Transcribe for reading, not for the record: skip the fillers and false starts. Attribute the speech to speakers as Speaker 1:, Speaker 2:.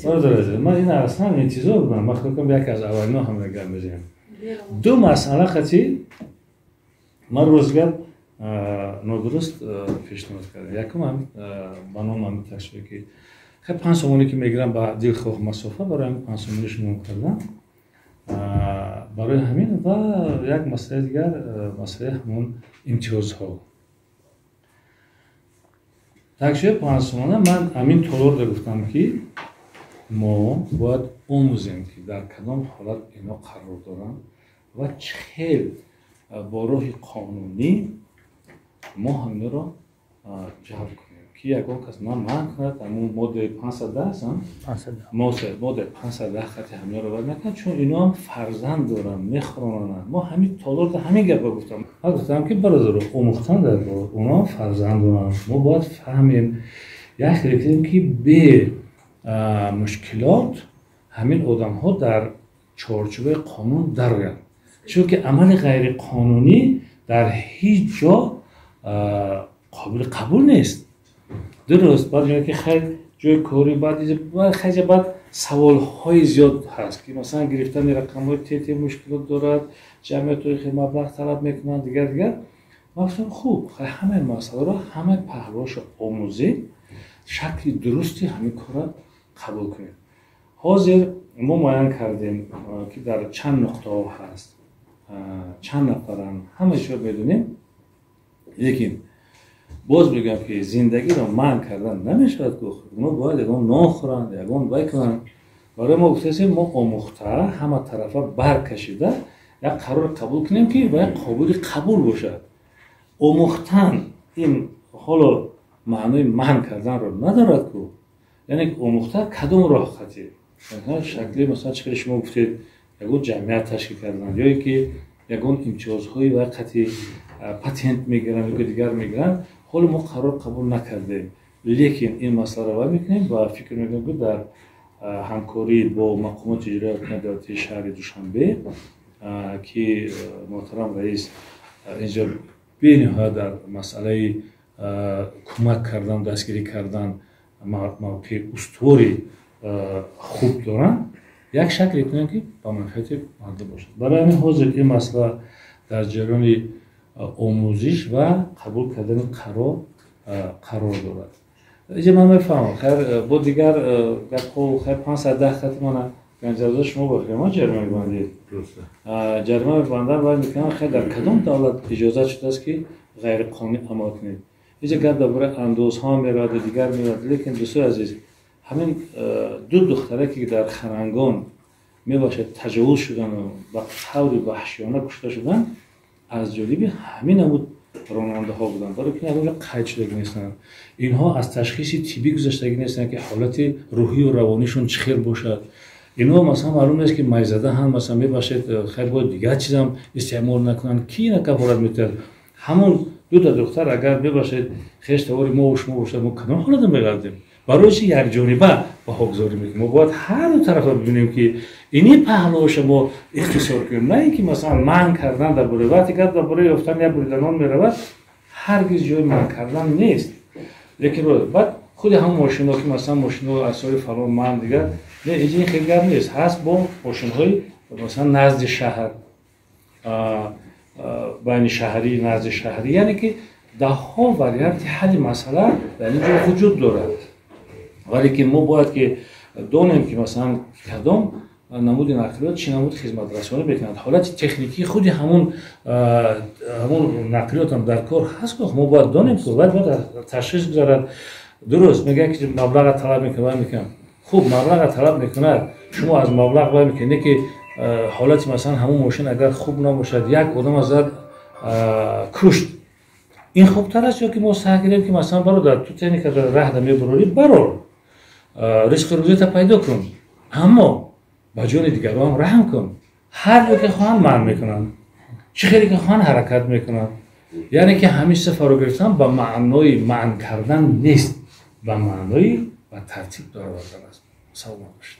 Speaker 1: Ман ин аслан интизор будам, ман фикр кунам яке аз аввалино ҳам гап мезанем. Ду масъала қати ман рӯзгар нодуруст пешниҳод кардам. Якум ҳам ба ном ҳамин таксиҳое ки хай 5 сомонӣ ки мегирам ба дилхоҳ масофа, барои ҳамин 5 сомонӣ шумо кардам. Барои ҳамин ва як масъалаи дигар, масъалаи ҳамон имтиёзҳо. Таксиҳои 5 сомона ман ҳамин толорда гуфтам ки мо бояд омӯзем ки дар кадом ҳолат ино қарор доранд ва чӣ хел бо роҳи қонунӣ мо ҳаминро ҷалб кунем ки ягон кас на манъ кунад. Ҳамун моддаи 510 моддаи 510 хати ҳаминро бояд накунад, чун ино ҳам фарзанд доранд, мехӯронанд. Мо ҳамин толорда ҳамин гапро гуфтам. Ман гуфтам ки бародаро, омӯхтан дар кор, оно ҳам фарзанд доранд, мо бояд фаҳмем, як хеле кунем ки бе мушкилот ҳамин одамҳо дар чорчӯбаи қонун дароянд, чунки амали ғайриқонунӣ дар ҳеҷ ҷо қобили қабул нест. Дуруст, баъд мегӯяд ки хайр ҷои корӣ, баъд хайр, баъд саволҳои зиёд ҳаст ки масалан гирифтани рақамҳои ТТ мушкилот дорад, ҷамъиятҳои хеле маблағ талаб мекунанд, дигар дигар. Ман гуфтам хуб, хайр ҳамаи масъаларо, ҳамаи паҳлӯҳошро омӯзем, шакли дурусти ҳамин корро қабул кунем. Ҳозир мо муайян кардем ки дар чанд нуқтаҳо ҳаст, чанд нафаранд, ҳама чизро медонем, лекин боз мегӯям ки зиндагиро манъ кардан намешавад, ки оно бояд ягон нон хӯранд, ягон вай кунанд. Барои мо гуфтаем мо омӯхта ҳама тарафа баркашида як қарор қабул кунем ки вай қобили қабул бошад. Омӯхтан ин ҳоло маънои манъ карданро надорад ку, яъне омӯхта кадом роҳ хати, шакли масалан чӣ хеле шумо гуфтед ягон ҷамъият ташкил кардан ё ин ки ягон имтиёзҳои вай қати патент мегиранд ё дигар мегиранд. Ҳоло мо қарор қабул накардем, лекин ин масъаларо вай мекунем ва фикр мекунем ки дар ҳамкорӣ бо мақомоти иҷроияи ҳукумати давлатии шаҳри Душанбе ки муҳтарам раис инҷо бениҳоят дар масъалаи кӯмак кардан, дастгирӣ кардан мавқеи устувори хуб доранд, як шакле кунем ки ба манфиати мардум бошад. Барои ҳамин ҳозир ин масъала дар ҷараёни омӯзиш ва қабул кардани қарор дорад. Инҷа ман мефаҳмам, хайр бо дигар гапҳо, хайр 510 хати мана ганҷарзо шумо бо хелма ҷарима мебандед. Ҷарима мебанданд, вай мекунанд, хайр дар кадом давлат иҷозат шудааст ки ғайриқонунӣ амал кунед? Инҷа гап дар бораи андозҳо меравад ва дигар меравад, лекин дӯстои азиз, ҳамин ду духтаре ки дар Харангон мебошад таҷовуз шудану ба таври ваҳшиёна кушта шуданд, аз ҷониби ҳамин намуд ронандаҳо буданд, барои ки инҳо қайд шудагӣ нестанд, инҳо аз ташхиси тиббӣ гузаштагӣ нестанд ки ҳолати рӯҳию равонишон чӣ хел бошад. Инҳо масалан маълум нест ки майзада ҳам масалан мебошед, хайр бояд дигар чизам истеъмол накунанд, ки ина кафолат метиҳад? Ҳамон дута духтар агар мебошед хеш тавори мо ва шумо бошад, мо кадом ҳолата мегардем? Барои чи якҷониба баҳогузорӣ мекунем? Мо бояд ҳар ду тарафа бибинем ки ини паҳлӯҳоша мо ихтисор кунем, на ин ки масалан манъ кардан дар бораи вақте гап дар бораи ёфтан як буриданон меравад, ҳаргиз ҷои манъ кардан нест. Лекин баъд худи ҳамон мошинҳо ки масалан мошинҳо аз соли фалон манъ дигар, не, инҷа ин хел гап нест. Ҳаст бо мошинҳои масалан назди шаҳр, байни шаҳрӣ, назди шаҳрӣ, яъне ки даҳҳо варианти ҳалли масъала дар ин ҷо вуҷуд дорад. Вале ки мо бояд ки донем ки масалан кадом намуди нақлиёт чӣ намуд хизматрасонӣ мекунад, ҳолати техникии худи ҳамун нақлиётам дар кор ҳаст, мо бояд донем ки бояд ташхис гузарад. Дуруст мегӯяд ки маблаға талаб мекунад, вай мекунад. Хуб, маблаға талаб мекунад, шумо аз маблағ вай мекунед, не ки ҳолати масалан ҳамун мошин агар хуб набошад, як одам аз зад кушт, ин хубтар аст ё ки мо саъй кунем ки масалан бародар ту техника дар раҳда мебурорӣ, барор ризқи рӯзита пайдо кун, аммо ба ҷони дигарон раҳм кун. Ҳар ҷо ки хоҳанд манъ мекунанд, чӣ хеле ки хоҳанд ҳаракат мекунанд. Яъне ки ҳамин чиза фаро гирифтан ба маънои манъ кардан нест, ба маънои ба тартиб даровардан аст. Саломат бошед.